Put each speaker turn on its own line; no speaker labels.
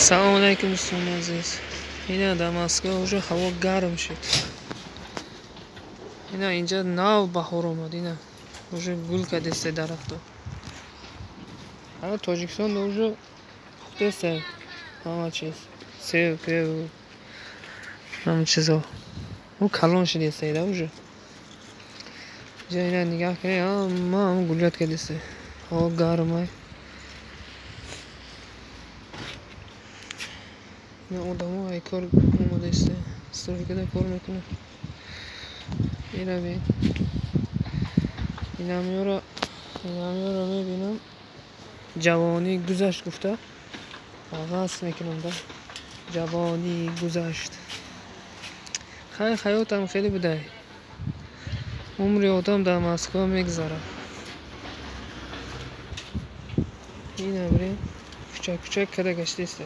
Салом алейкум, дӯстони азиз. Ина дар Москва уже ҳаво гарм шуд. Ина инҷа нав баҳор омад, ина уже гул кардеста дарахто. Ҳа, Тоҷикистон уже пухтеста ҳама чиз. Сев, пев, ҳама чизо. Ӯ калон шудеста ида уже. Инҷа ина нигаҳ кунед, ҳама ҳам гулят кардеста. Ҳаво гармай. Ина одамо ай кор омадаиста, стройкада кор мекунад. Ина бин. Инамёро мебинам. Ҷавонӣ гузашт гуфта ҳавас мекунам да. Ҷавонӣ гузашт. Хай, ҳаётам хеле будай. Умри одам дар Москва мегузарад. Ина бирем, кӯчак кӯчак када гаштеста.